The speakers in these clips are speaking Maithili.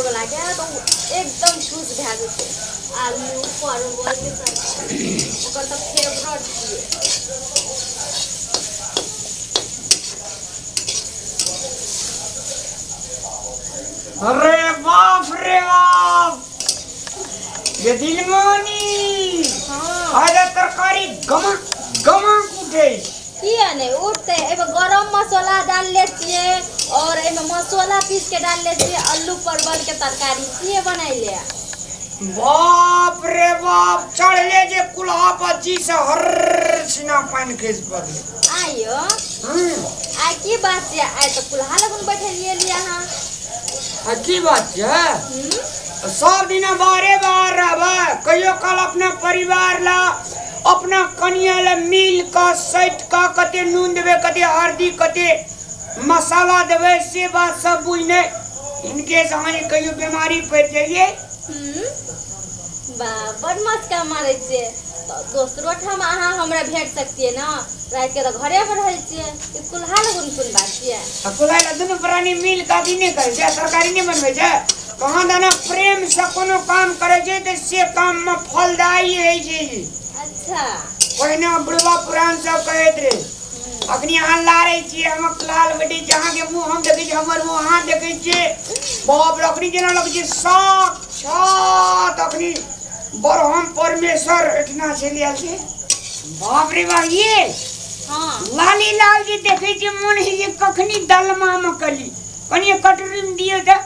घरवला के तऽ ओ एकदम खुश भए जेतै। आलू परवलके तरकारी ओकर तऽ फेवरेट छियै। अरे बाप रे बाप, ये दिलमोनी। हाँ। अरे तरकारी गमा गमा उठे। किया नहि उठतै? एहिमे गरम मसाला डालले छियै और एहिमे मसाला पीस के डालले छियै। आलू परवल के तरकारी छियै बनैले। बाप रे बाप, चढ़ले जे कुल्हा पर जी से हर सीना पानि खसि पड़ले। आइयो। आइ की बात छै? आइ तऽ कुल्हा लगन बैठलियै लिए अहाँ। आ की बात छै? सब दिना बाहरे बाहर रहबै, कहियो काल अपना परिवार ला, अपना कनिया ला मिल कऽ सटि कऽ कते नून देबै, कते हरदी, कते मसाला देबै, से बात सब बुझने हिनके से अहाँ जे कहियो बीमारी पड़ि जाइए। वाह, बड मस्का मारै छियै। तऽ दोसरो ठाम अहाँ हमरा भेट सकतियै ने? रातिके तऽ घरे पर रहै छियै, ई कुल्हा लगन कोन बात छियै? आ कुल्हा लए दुनू प्राणी मिल कऽ अथी नहि करै छै, तरकारी नहि बनबै छै? कहाँ दाना प्रेम से कोनो काम करै छै तऽ से काममे फलदायी होइ छै जी। अच्छा। पहिने बुढ़वा पुरान सब कहैत रहे। अखनी अहाँ लारै छियै, हम लाल बेटी छी, अहाँके मुँह हम देखै छी, हमर मुँह अहाँ देखै छियै। बाप रे, अखनी जेना लगै छै साक्षात अखनी ब्रह्म परमेश्वर एठना चलि आयल छै। बाप रे बाप, ये लाली लाल जे देखै छियै, मोन होइ छै कखनी दलमा मे कली कनिये कटोरी मे दियौ तऽ।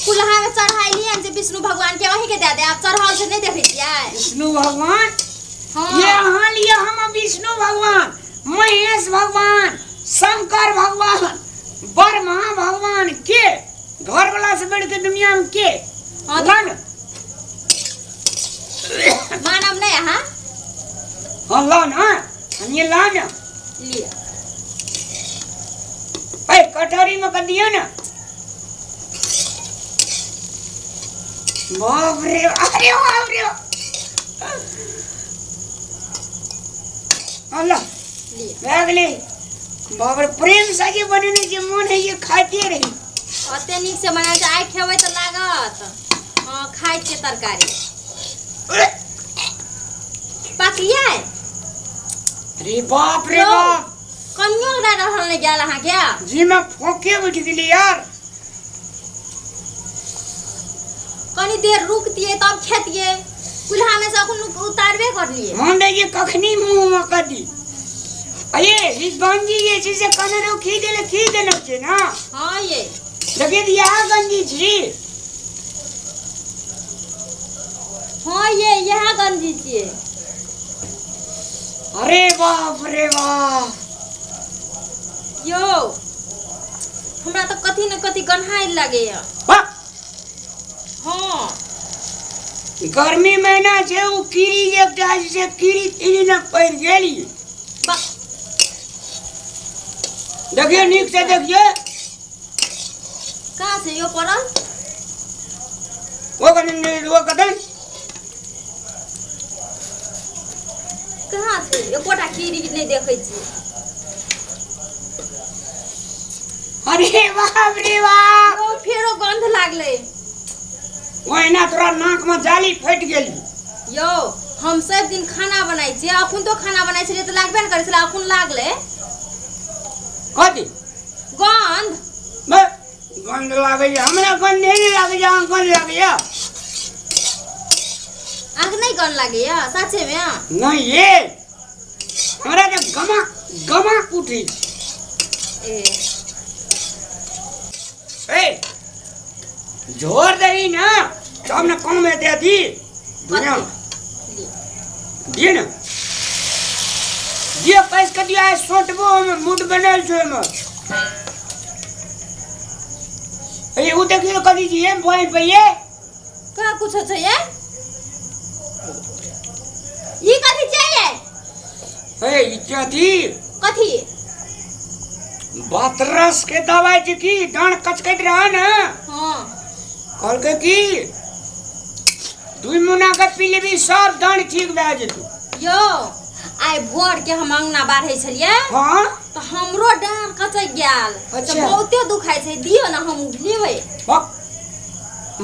कुल्हा में चढ़ाइलियै जे विष्णु भगवान के, अहीं के दए दे। आब चढ़ल छै, नहि देखै छियै? विष्णु भगवान? ये अहाँ लिए हम विष्णु भगवान, महेश भगवान, शंकर भगवान, ब्रह्मा भगवान के घर वाला से बढ़ के दुनिया में के? हाँ। ला न। मानब नहि अहाँ। हाँ, ला न, हम ये ला न। लिअ। ए, कटोरी में कर दियो ना। बाप रे, अरे बाप रे, अल्लाह। लिअ। भए गेलै। बाप रे, प्रेम से जे बनेने छै, मोन है जे खाइते रही। ओते नीक से बनायल छै, आइ खेबै तऽ लागत हँ खाइ छियै तरकारी। पकलियै? अरे बाप रे यौ। बाप। कनियो ओकरा रहल नहि गेल अहाँके। जी में फोके उठि गेली यार। कनी देर रुकतियै तब खेतियै। कुल्हा में से अखन उतारबे करलियै। मोन रहै जे कखनी मुँह में कऽ दी। अये, ई गंजी जे छै से कने खी देले, खी देने छै ना। हाँ ये। देखिए तऽ इएह गंजी छी। हाँ ये, इएह गंजी छियै। अरे बाप रे बाप। यौ, हमरा तऽ कथी ने कथी गन्हाइ लागैया। वाह। हाँ। गर्मी महीना छै, ओ कीड़ी जे एकटा छै से कीड़ी तीड़ी ने पड़ि गेल। वाह। देखियौ, नीक से देखियौ। कहाँ से यो पड़ल? ओ कदम, ओ कदम। कहाँ छै? एकोटा कीड़ी नहि देखै छियै। अरे बाप रे बाप। ओ, फेरो गंध लागलै। ओहिना तोरा नाक में जाली फटि गेल। यौ, हम सब दिन खाना बनाइ छियै, अखन तो खाना बनाइ छलियै तऽ लागबे ने करै छलै, अखन लागलै। कथी? गंध। बे, गंध लागैया? हमरा गंधे नहि लागैया, अहाँ गंध लागैया? अहाँके नहि गंध लागैया साचे में? नहीं ये, हमरा तऽ गमा गमा उठै छै। ए। ए, जोर दही ना तब ने कम हेतै अथी दुनिया। कथी? दिए ने, दिए, पैस के दिया। सोचबो हम मूड बनल छै ओहिमे। ए, उ देखियो कथी छी एम बोई पे ये। कहाँ कुछो छै ये? ई कथी छै ये? ए, ई कथी? कथी? बतरस के दवाई छै की, डाँड़ कचकैत रहे ने। कहलकै कि दुई मुना के पी लेबी, सब डाँड़ ठीक भए जेतौ। यौ, आइ भोर के हम अंगना बाढ़ै छलियै। तऽ हमरो डाँर कचकि गेल तऽ अच्छा। बहुते दुखाइ छै, दियौ ने हम लेबै। बक,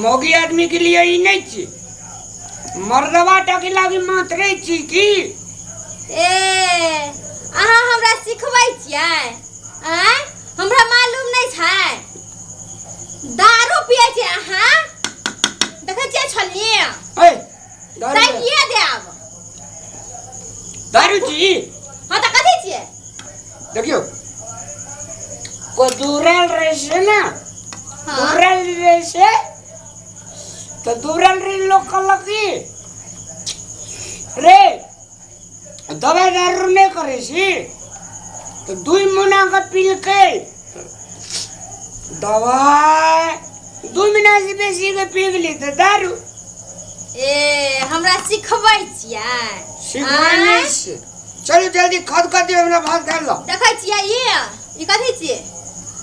मौगी आदमी के लिए ई नहीं छी, मर्दवा टा के लागी मात्रे छी की। ए अहाँ हमरा सिखबै छियै? आँय, हमरा मालूम नहि छै? दारू पियै छियै अहाँ? देखै छियै छलनी। ए दारू दागिए देब। दारू छी। हाँ तऽ कथी छियै? देखियो को दूरल रहे से ना। हाँ। दूरल रहे से तो दूरल रे लोग कहलक की रे दवाई दारू नहीं करे छी तो दुई मुना के पीलकै दवाई 2 महीना से बेसी के पी गेली तो दारू। ए हमरा सिखबै छियै? सिखबै नहीं आँय? छियै। चलू जल्दी खद कर दियौ, हमरा भात खाइ लो। देखै छियै ई कथी छियै?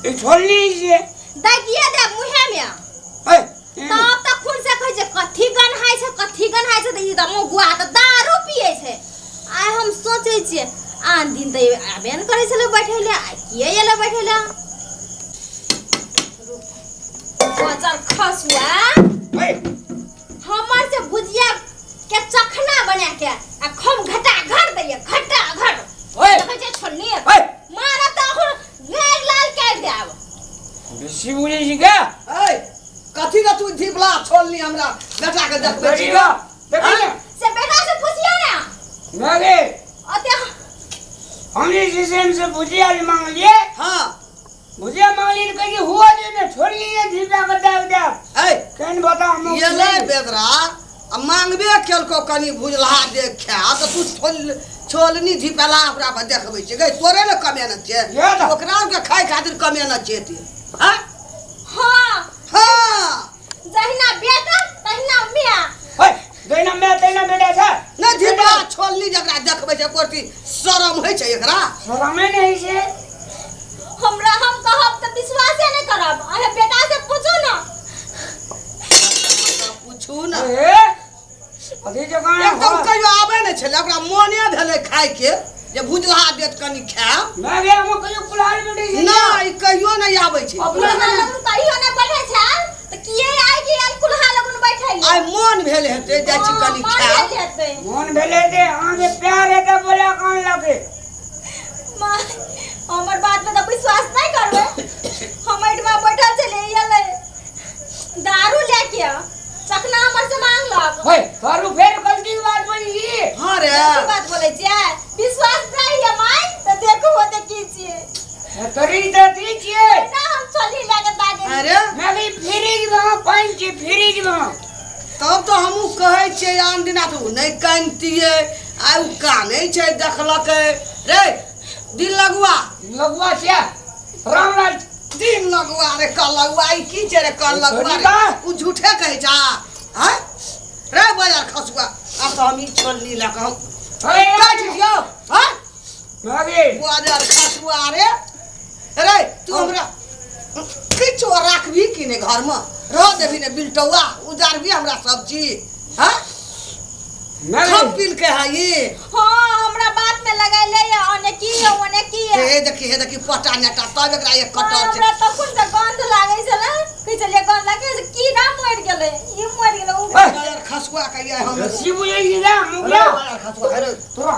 ई छोलनी छियै। दागिए देब मुँहेमे। ए, ई तब तऽ खून से कहै छै कथी गन्हाइ छै, कथी गन्हाइ छै, तऽ ई तऽ मौगुआ तऽ दारू पियै छै। आइ हम सोचै छियै आन दिन तऽ आबे ने करै छलै बैठै लए, आइ किए एलै बैठै लए? बचल खसुआ। ए, हमर से भुजिया के चखना बना के आ खम घटा घर दैया घटा घर। ओए। देखै छियै छोलनी। ए, मारब तऽ अखन गारि लाल काटि देब। बेसी बुझै छी क्या? ऐ कथी रे तू धिपला छोलनी हमरा बेटा के देखबै छी? देखी देखी ने। से बेटा से पुछियौ ने। मागे ओते हम जे छै से हमसे भुजिया जे मांगलियै। हाँ। भुजिया मांगलियै तऽ कहै छै हुआ जे ने छोड़लियै धिपला के दाब देब। ऐ केहन बताउ हम? एलै बेदरा आ मांगबे केलको कनी भुजलहा दे खा तऽ तू छोलनी धिपेला ओकरा पर देखबै छै गै, तोरे ने कमेने छियै। ये तऽ। ओकरा के खाय खातिर कमेने छियै तू। हाँ? हाँ। हाँ। जहिना बेटा तहिना माय। ओए, जहिना माय तहिना बेटा छै। नहि धिपला छोलनी जकरा देखबै छै एको शरम होइ छै एकरा? शरमे नहि होइ छै। हमरा हम कहब तऽ विश्वासे नहि करब, अहे बेटा से पूछू ने। पूछू ने। ए, अथी जकाँ एकदम कहियो आबै नहि छलै, ओकरा मोने भेलै खायके जे भुजलहा देत कनी खायब। माय गे, हम कहियो कुल्हाड़ी बेटी छै? नहि, ई कहियो नहि आबै छै। अपना कुल्हा लगन कहियो नहि बैठै छै तऽ किए आइ गेल कुल्हा लगन बैठै लए? आइ मोन भेल हेतै जाइ छी कनी हाँ, खायब। मन भेल हेतै। मोन भेलै जे अहाँके प्यार हेतै बोला कान लगे। माय, हमर बात पे तऽ विश्वास नहि करबै। हम एहिठमा बैठल छलियै, एलै दारू लए के चखना हमर से मांगलक। हे, दारू फेर गलती के बात बोली छी। हाँ रे। गलती बात बोलै छियै? विश्वास नहि है माय तऽ देखू होते की छियै। तोरी तऽ अथी छियै। बेटा हम छोली लए के दागे। अरे मैं भी फ्रिज में पानि छै फ्रिज में। तब तऽ हमहूँ कहै छियै आन दिना तऽ ओ नहि कानितियै, आइ ओ कानै छै देखलकै। रे दिन लगुआ। लगुआ छियै रामलाल। दिन लगुआ रे कल लगुआ, ई की छै रे कल लगुआ रे? ओ झूठे कहै छै। आँय रे बाजार खसुआ, आब तऽ हम ई छोलनी लए कऽ हम काटि दियौ। आँय मागे बाजार खसुआ रे, रे तू हमरा किछु राखबी कि नहि? घरमे रह देबी ने? बिलटौआ उजारबी हमरा सब्जी? हाँ खम पीलकै है ई। हाँ, हमरा बात में लगैले ये ओने की ये ओने की ये। हे देखी, हे देखी पटा नेटा तब एकरा एक कटर छै। हमरा तखन से गंध लागै छलै, कहै छलियै गंध लागै छै, कीड़ा मरि गेलै, ई मरि गेलै, उ मरि गेलै। बाजार खसुआ के ये हम रस्सी बुझै छी रे हम ओकरा। बाजार खसुआ हे रे। तोरा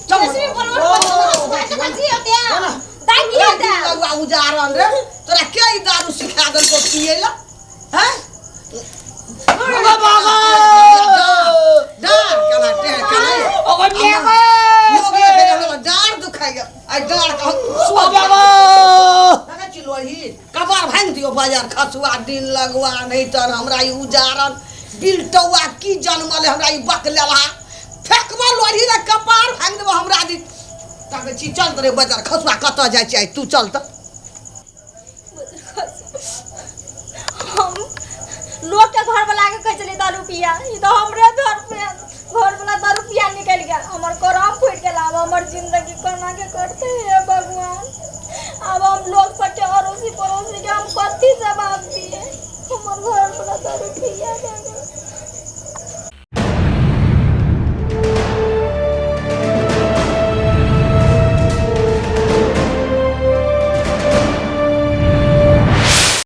चल। रस्सी बोलबो खसुआ के कथी होते? दागिए दे। लगुआ उजारन रे, तोरा के ई दारू सिखा देलको पियै ला? हैं बाबा डार केना टेढ़ केना ओकर लोग माय हमरा डार दुखाइया आइ, डार के हम सुअर बाबा देखै छी लोही कपार भाङि दियौ बाजार खसुआ दिन लगुआ, नहि तऽ हमरा ई उजारन बिलटौआ की जनमल हमरा ई बक लेलहा फेकबो लोही रे कपार भाङि देबो हमरा दी। तकै छी चल रे बाजार खसुआ, कतऽ जाइ छी आइ तू? चल तऽ। हम लोग के घर वाला के कहै छलियै दारू पिया, ई तऽ हमरे घर पे घर वाला दारू पिया निकलि गेल। हमर करम फूटि गेल। आब हमर जिंदगी कोना के कटतै हे भगवान? आब हम लोग सबके अड़ोसी पड़ोसी के हम कथी जवाब दिए? हमर घर वाला दारू पिया।